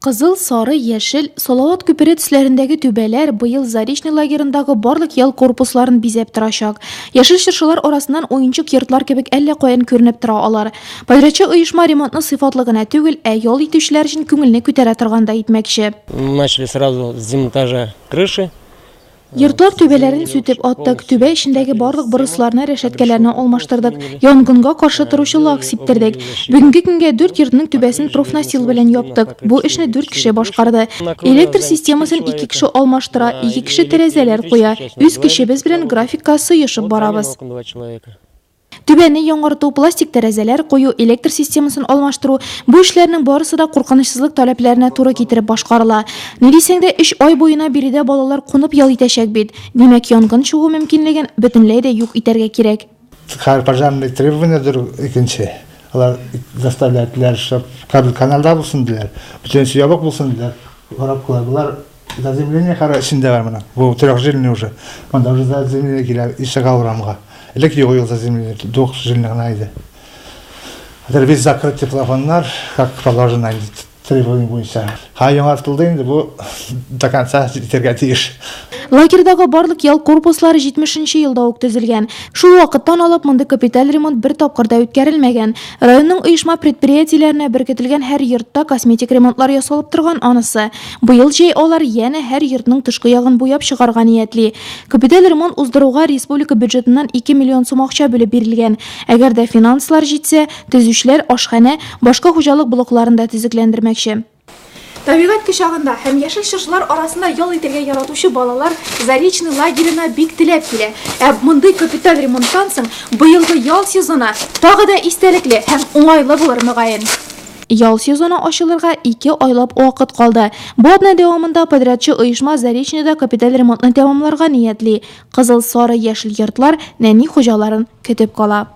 Кызыл, сары, яшел, Салават күпере төсләрендәге түбәләр быел Заречный лагерындагы барлык ял корпусларын бизәп торачак. Яшел чыршылар арасыннан уенчык йортлар кебек әллә каян күренеп тора алар. Подрядчы оешма ремонтны сыйфатлы гына түгел, ә ял итүчеләр өчен күңелне күтәрә торган да итмәкче. Начали сразу с демонтажа крыши. Йортлар түбәләрен сүтеп аттык, түбә эчендәге барлык борысларны, рәшәткәләрне алмаштырдык, янгынга каршы торучы лак сиптердек. Бүгенге көнгә дүрт йортның түбәсен профнастил белән яптык. Бу эшне дүрт кеше башкарды. Электр системасын ике кеше алмаштыра, ике кеше тәрәзәләр куя. Үз көчебез белән графикка сыешып барабыз. Түбәне яңарту, пластик тәрәзәләр кую, электр системасын алмаштыру, бу эшләрнең барысы да куркынычсызлык таләпләренә туры китереп башкарыла. Ни дисәң дә, өч ай буена биредә балалар кунып ял итәчәк бит. Димәк, янгын чыгу мөмкинлеген бөтенләй дә юк итәргә кирәк. Хәзер пожарный требованиядер икенче. Алар заставлять иттеләр, чтоб кабель каналда булсын диләр. Бөтенесе ябык булсын диләр. Коробкалар. Болар Заземление кара эчендә бар моның. Бу трехжильный уже. Монда уже заземление килә ишега урамга. Элек юк ул заземление, двухжильный гына иде. Хәзер весь закрытый плафоннар, как положено инде требование буенча. Ха яңартылды инде бу до конца җитәргә тиеш. Лагерьдагы барлык ял корпуслары 70 нче елда ук төзелгән. Шул вакыттан алып мондый капиталь ремонт бер тапкыр да үткәрелмәгән. Районның оешма-предприятиеләренә беркетелгән һәр йортта косметик ремонтлар ясалып торган анысы. Быел җәй алар янә һәр йортның тышкы ягын буяп чыгарга ниятли. Капиталь ремонт уздыруга республика бюджетыннан 2 миллион сум акча бүлеп бирелгән. Әгәр дә финанслар җитсә, төзүчеләр ашханә, башка хуҗалык блокларын да төзекләндермәкче. Табигать кочагында һәм яшел чыршылар арасында ял итәргә яратучы балалар Заречный лагерена бик теләп килә. Ә мондый капиталь ремонттан соң быелгы ял сезоны тагы да истәлекле һәм уңайлы булыр, мөгаен. Ял сезоны ачылырга ике айлап вакыт калды. Бу атна дәвамында подрядчы оешма Заречныйда капиталь ремонтны тәмамларга ниятли. Кызыл, сары, яшел йортлар нәни хуҗаларын көтеп кала.